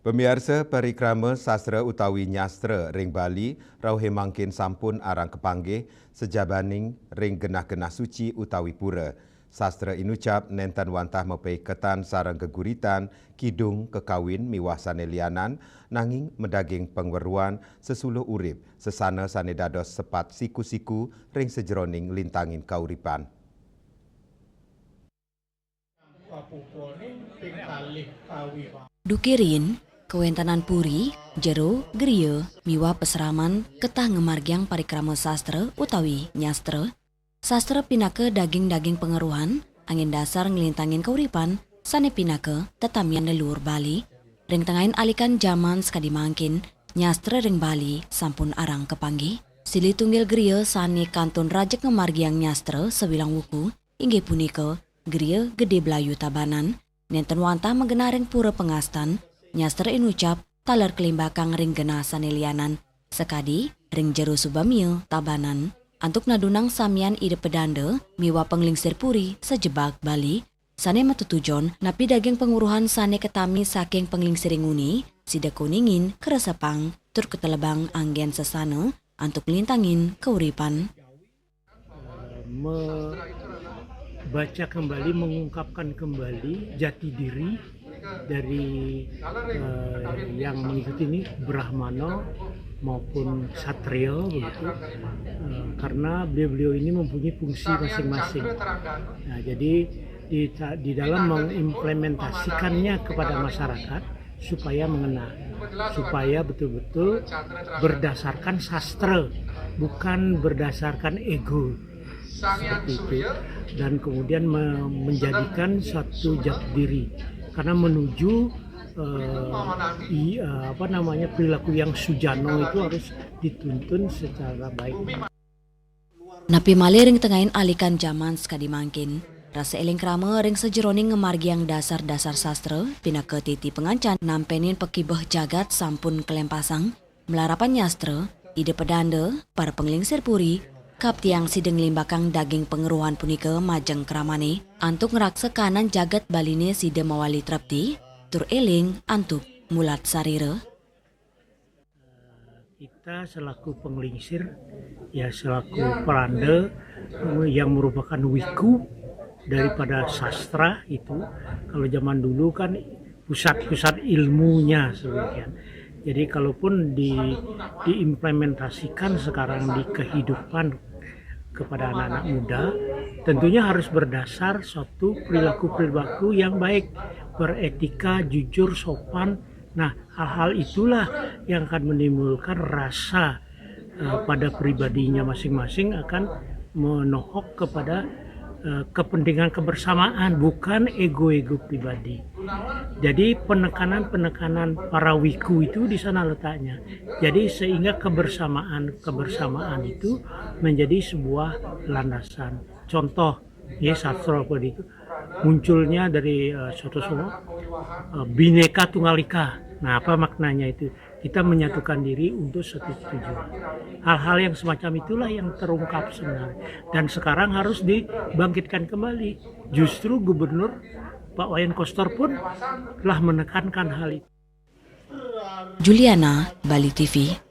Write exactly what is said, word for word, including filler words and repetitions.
Pamiarsa, parikrama sastra utawi nyastra ring Bali rauhé mangkin sampun arang kapanggih sajabaning ring genah-genah suci utawi pura. Sastra inucap nénten wantah mapaiketan sareng geguritan, kidung, kakawin miwah sané lianan, nanging madaging pangweruhan sesuluh urip, sesana sané dados sepat siku-siku ring sajeroning lintangin kauripan. Duké riin, kawéntenan puri, jero, griya, miwah pasraman ketah ngamargiang parikrama sastra utawi nyastra. Sastra pinaka daging-daging pangeruhan, anggén dasar nglintangin kauripan, sané pinaka tetamian leluhur Bali. Ring tengahing alikan jaman sakadi mangkin, nyastra ring Bali sampun arang kapanggih. Silih tunggil griya sané kantun rajeg ngamargiang nyastra sawilang wuku, inggih punika Griya Gedé Blayu Tabanan, nénten wantah magenah ring Pura Pangastan, nyastra inucap taler kalimbakang ring genah sané lianan, sakadi ring Jero Subamia, Tabanan, antuk nadunang samian Ida Pedanda miwah panglingsir puri sajebag Bali, sané matetujon napi daging panguruhan sané katami saking panglingsir nguni, sida kuningin, kresepang, tur katelebang anggén sesana antuk lintangin kauripan. Membaca kembali, mengungkapkan kembali jati diri dari eh, yang mengikuti ini, Brahmana maupun Satria begitu. Eh, karena beliau-beliau ini mempunyai fungsi masing-masing. Nah, jadi di, di dalam mengimplementasikannya kepada masyarakat supaya mengena, supaya betul-betul berdasarkan sastra, bukan berdasarkan ego, seperti itu. Dan kemudian me- menjadikan satu jati diri, karena menuju eh, i- eh, apa namanya, perilaku yang sujana itu harus dituntun secara baik. Napi malih ring tengahing alikan jaman sakadi mangkin, rasa éling krama ring sajeroning ngamargiang dasar-dasar sastra pinaka titi pangancan nampénin pakibeh jagat sampun kalempasang. Malarapan nyastra, Ida Pedanda, para panglingsir puri, kaptiang sida nglimbakang daging pangeruhan punika majeng kramané antuk ngraksa kahanan jagat Baliné sida mawali trepti tur éling antuk mulat sarira. Kita selaku penglingsir, ya, selaku peranda, eh, yang merupakan wiku daripada sastra itu. Kalau zaman dulu kan pusat-pusat ilmunya, sedemikian. Jadi kalaupun di, diimplementasikan sekarang di kehidupan kepada anak-anak muda, tentunya harus berdasar suatu perilaku-perilaku yang baik, beretika, jujur, sopan. Nah, hal-hal itulah yang akan menimbulkan rasa eh, pada pribadinya masing-masing akan menohok kepada eh, kepentingan kebersamaan, bukan ego-ego pribadi. Jadi penekanan-penekanan para wiku itu di sana letaknya. Jadi sehingga kebersamaan-kebersamaan itu menjadi sebuah landasan. Contoh, ya, sastra apa itu, munculnya dari eh, suatu semua eh, Bhinneka Tunggal Ika. Nah, apa maknanya itu? Kita menyatukan diri untuk satu tujuan. Hal-hal yang semacam itulah yang terungkap sebenarnya. Dan sekarang harus dibangkitkan kembali. Justru Gubernur Pak Wayan Koster pun telah menekankan hal itu. Juliana, Bali T V.